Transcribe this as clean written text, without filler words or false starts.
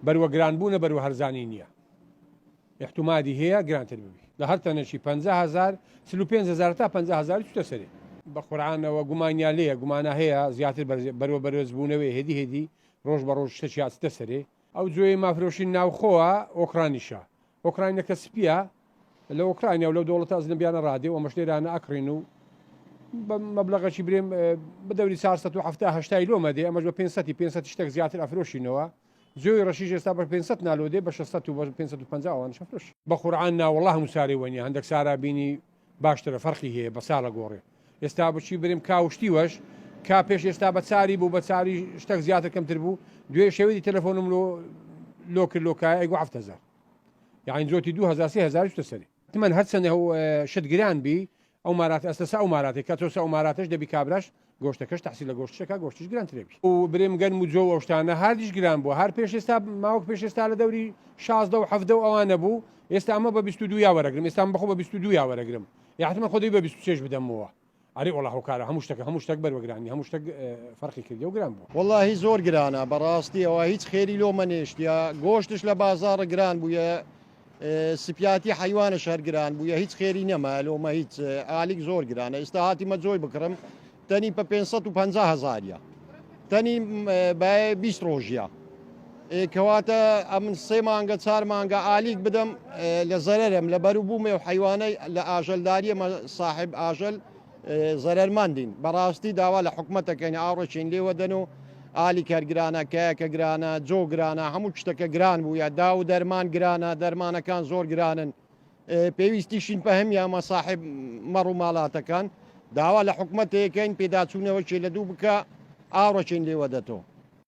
بەروە گران بوونە بەروە هەرزانی نییە ئیحتومادی هەیە گرانتر ببی لە هەر تەنەکی 50 هەزار 45 هەزار تا 50 هەزاری چوتە سەرێ. بە قورعانەوە گومانیا لێیە گومانە هەیە زیاتر بەروە بەرزبوونەوەی هێدی هێدی ڕۆژ بە ڕۆژ شتەکی ئەچتە سەرێ. ئەو جۆی مافرۆشی ناوخۆوە ئۆکرانیشە ئۆکراینەکە سپیە لە ئۆکرانیا و لەو دەوڵەتە ئەجنەبیانە ڕادێ و ئەمەش لێرانە ئەکڕین و بە مەبلەغەکی برێم بە دەوری 470 هەشتای لۆمە دێ ئەمەش بە 500 500 شتێک زیاتر ئەفرۆشینەوە. جۆی ڕەشیش ئێستا بە 500 نالۆ دێ بە 600 و بە 550 ئەوانش ئەفرۆش. بە قورعان نا وەڵا هەموو سارێ وەنیە هەندەک سارا بینی باشترە فەرقی هەیە بە ساڵە گۆڕێ ئێستا بچی برێم کا وشتی وەش کا پێش ئێستا بە چاری بوو بە چاری شتەک زیاتر کەمتر بوو دوێ شەوێتی تەلەفۆنم لۆ لۆ کرد لۆ کایە ئەیگو 7000. یانی جۆتی 2000 3000 چتە سەرێ. تمەن هەرچەندە شت گران بی ئەو مارات ئەستە سە ئەو ماراتێ کە تۆ سە ئەو ماراتەش دەبی کابراش گۆشتەکەش تەحسیل لە گۆشتشەکە گۆشتیش گرانترێ بی و برێم گەنم و جۆ و ئەو شتانە هاردیش گران بووە هەر پێش ئێستا ماوەک پێش ئێستا لە دەوری 16 و 17 و ئەوانە بوو ئێستا ئەمە بە 22 یا وەرەگرم ئێستا من بەخۆ بە 22 یا وەرەگرم یاحتمە خۆ دەبی بە 23 بدەمەوە. ئەرێ وەڵا هۆکارە هەموو شتەکە هەموو شتەک بەروە گرانی هەموو شتەک فەرقی کردیە و گران بووە. وەڵاهی زۆر گرانە بەڕاستی ئەوە هیچ خێری لۆ مەنێشتیە گۆشتش لە بازاڕ گران بوویە سپیاتی حەیوانش هەر گران بوویە هیچ خێری نەمایە لۆمە هیچ ئالیک زۆر گرانە ئێستا هاتیمە جۆی بکڕم تەنی بە 550 هەزاریە تەنی بایە 20 ڕۆژیە کەواتە ئەمن سێ مانگە چار مانگە ئالیک بدەم لە زەرەرم لە بەرو بوومێ و حیوانەی لە ئاژەلداریەمە ساحب ئاژەل زەرەرمەندین بەڕاستی داوا لە حکومەتەکەین ئاڕۆچین لێوە دەن و ئالی کەرگرانە کایەکە گرانە جۆ گرانە هەموو شتەکە گران بووە دا و دەرمان گرانە دەرمانەکان زۆر گرانن پێویستیشین پەهمیامە ساحب مەڕ و ماڵاتەکان داوا لە حکومەتەکەین پێداچوونەوەکی لە دوو بکە ئاڕۆچین لێوە دەتۆ.